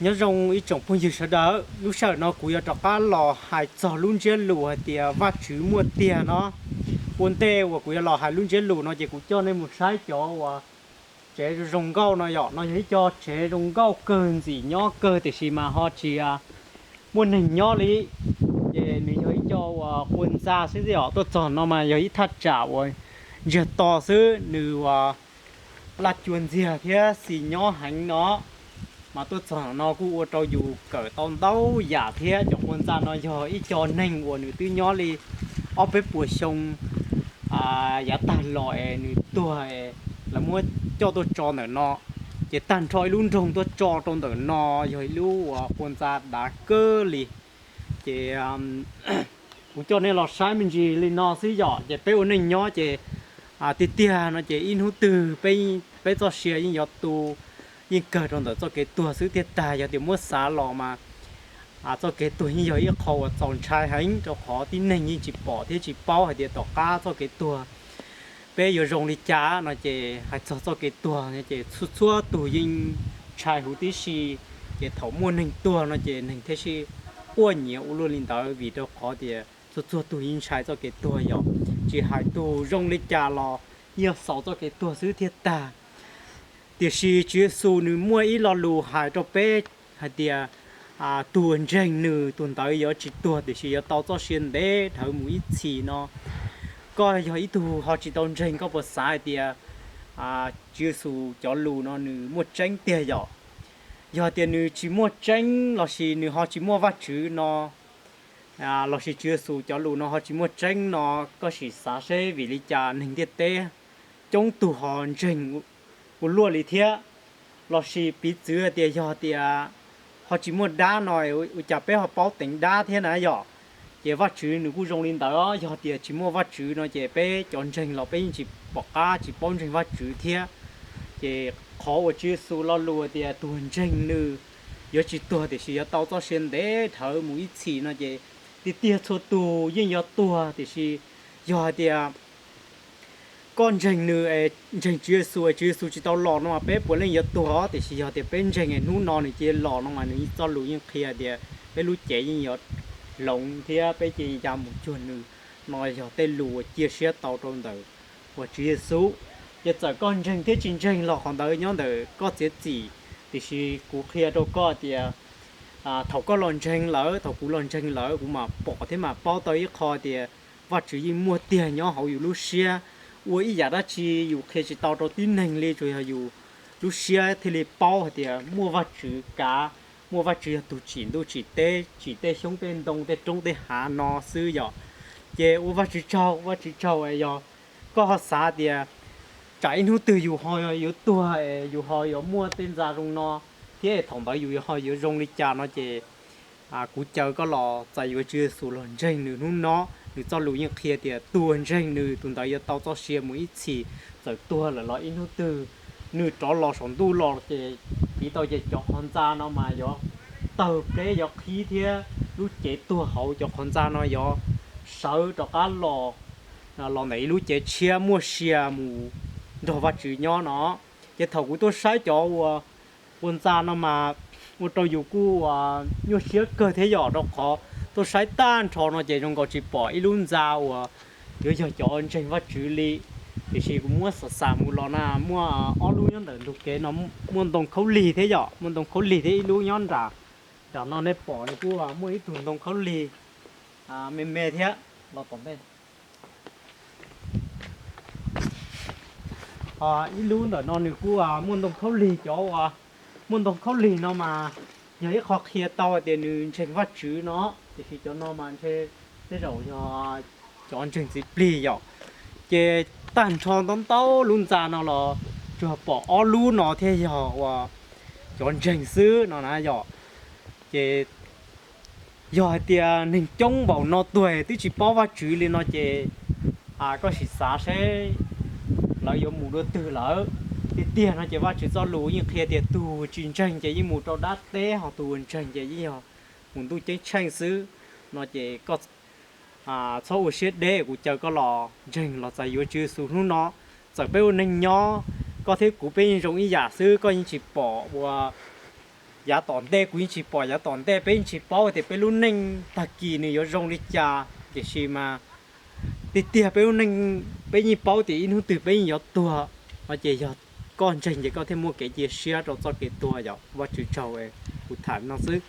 Nyob zoo ib tsoom phooj ywg sawv daws, lub sij hawm no kuv yuav rov qab los hais txog lub ntsiab lus hais tias Vajtswv muaj tiag no. Ua ntej uas kuv yuav los hais lub ntsiab lus no ces kuv coj nej mus saib cov uas tsev zoo nkauj no yom. No yog ib co tsev zoo nkauj kawg ntxim nyob kawg tiam sis mas ho tsis muaj neeg nyob li. Ces nws yog ib co uas quas ntxa xwb yom. Tuaj txog no mas yog ib thaj tsam uas ntsiag to xwb, nws uas laj cua ntxiag thiab xis nyob heev no. Mas tuaj txog no kuj ua rau yus kawm tau ntau yam thiab. Cov quas ntxa no yog ib co neeg uas nws twb nyob li ob peb puas xyoo yav tag los es nws tuag es lawv muab coj tuaj tso ntawm no. Ces tag nrho ib lub nroog tuaj tso rau ntawm no yog ib lub uas quas ntxa dav kawg li. Ces kuv coj nej los saib me ntsis li no xwb yom. Ces peb ua neej nyob ces tiag tiag no ces ib hnub twg peb, peb txoj sia yeej yuav tu, yeej kawg rau ntawm txoj kev tuag xwb thiaj tag. Yog tias muab xav los mas txoj kev tuag yeej yog ib qho uas txaus ntshai heev rau qhov tib neeg yeej tsis pom thiab tsis paub hais tias tom qab txoj kev tuag peb yuav zoo li cas no. Ces hais txog txoj kev tuag ces txhua txhua tus yeej ntshai huv tib si. Ces thaum muaj neeg tuag no ces neeg thiaj li quaj nyiav ua luaj li ntawd vim rau qhov tias txhua txhua tus yeej ntshai txoj kev tuag yom. Tsis hais tus zoo li cas los yeej xaus txoj kev tuag xwb thiaj tag. Tiam sis Tswv Yexus nws muaj ib lo lus hais rau peb hais tias tus uas ntseeg nws tus ntawd yuav tsis tuag tiam sis yuav tau txoj sia ntev dhawv mus ib txhis no. Koj yog ib tug ho tsis tau ntseeg koj puas xav hais tias Tswv Yexus cov lus no nws muaj tseeb tiag yom? Yog tias nws tsis muaj tseeb lossis nws ho tsis muaj Vajtswv no, lossis Tswv Yexus cov lus no ho tsis muaj tseeb no, koj sim xav seb vim li cas neeg ntiaj teb coob tug ho ntseeg ua luaj li thiab? Lossis piv txwv tias yog tias ho tsis muaj dab no ua cas peb ho paub teev dab thiab na yom? Ces Vajtswv nws kuj zoo li ntawd, yog tias tsis muaj Vajtswv no ces peb cov ntseeg los peb yeej tsis pom qab tsis paub ntseeg Vajtswv thiab. Ces qhov uas Tswv Yexus lo lus tias tus ntseeg nws yuav tsis tuag tiam sis yuav tau txoj sia ntev dhawv mus ib txhis no ces tiag tiag txhua tus yeej yuav tuag. Tiam sis yog hais tias koj ntseeg nws, ntseeg Tswv Yexus es Tswv Yexus tsis tau los no mas peb puav leej yuav tuag os. Tiam sis yog tias peb ntseeg es hnub no nws cia los no mas nws txoj lus yeej qhia tias peb lub cev yeej yuav hloov thiab peb cia ya mus cuag nws. No yog tej lus uas cia siab tau rau ntawm uas Tswv Yexus. Ces txawm koj ntseeg thiab tsis ntseeg los qhov ntawd nyob ntawm koj txiav txim, tiam sis kuv qhia rau koj tias thaum koj los ntseeg lawm, thaum kuv los ntseeg lawm, kuv mam pom thiab mam paub tau ib qho tias Vajtswv yeej muaj tiag nyob hauv yus lub siab. Ua ib yam dab tsi yus qhia tsis tau rau tib neeg li, tsuas yog yus lub siab thiaj li paub hais tias muaj Vajtswv kav, muaj Vajtswv yog tus tsim ntuj tsim teb, tsim tej xyoob tej ntoo tej roob tej hav no xwb yom. Ces ua Vajtswv tsaug, Vajtswv tsaug es yog koj ho xav tias tsam ib hnub twg yus ho yuav tuag es yus ho yuav muaj tej ntxa zoo no thiab thaum ntawd yus ho yuav zoo li cas no ces kuv caw koj los txais yuav Tswv Yexus los ntseeg nws hnub no. Nws txoj lus yeej qhia tias tus uas ntseeg nws tus ntawd yuav tau txoj sia mus ib txhis, txawm tuag lawm los ib hnub twg nws rov los saum ntuj los ces piv tau ces cov qhov ntxa no mas yuav tawg pleb yuav qhib thiab lub cev tuag hauv cov qhov ntxa no yuav sawv rov qab los, los ntawm ib lub cev tshiab muaj sia mus nrog Vajtswv nyob no. Ces thaum kuv tuaj saib cov ua ntxa no mas ua rau yus kuj nyuaj siab kawg thiab yom, rau qhov tuaj saib tag nrho no ces zoo nkaus tsis pom ib lub ntxa uas yuav yog cov ntseeg Vajtswv li. Tiam sis kuv muab xav xav mus los na muaj ob lub nyob ntawm ntug kev no, muaj ntoo khaub lig thiab yom, muaj ntoo khaub lig thiab ib lub nyob nram, nram no nej pom nws kuj muaj ib tug ntoo khaub lig me me thiab los tom ntej. Ib lub ntawm no nws kuj muaj ntoo khaub lig, cov uas muaj ntoo khaub lig no mas yog ib qho qhia tau tias nws ntseeg Vajtswv no, tiam sis cov no mas ntshe tej zaum yog cov ntseeg txiv plig yom. Ces tag nrho ntau ntau lub ntxa no los tsuas pom ob lub no thiaj yog uas cov ntseeg xwb no na yom. Ces yog hais tias neeg coob npaum no tuag twb tsis paub Vajtswv li no ces koj sim xav seb lawv yuav mus dua twg lawm. Tiag tiag no ces Vajtswv txoj lus yeej qhia tias tus tsis ntseeg ces yeej mus rau dab teb, ho tus uas ntseeg ces yeej yog mus ntuj ceeb tsheej xwb. No ces koj txhob ua siab deb, kuv caw koj los ntseeg los txais yuav Tswv Yexus hnub no. Txawm peb ua neej nyob, koj thiab kuv peb yeej zoo ib yam xwb, koj yeej tsis pom ua Yav tom ntej kuv yeej tsis pom, yav tom ntej peb yeej tsis paub tias peb lub neej tag kis nws yuav zoo li cas, tiam sis mas tiag tiag peb lub neej, peb yeej paub tias ib hnub twg peb yeej yuav tuag no ces yog koj ntseeg ces koj thiaj muaj kev cia siab rau txoj kev tuag yom. Vajtswv tsaug, kuv tham no xwb.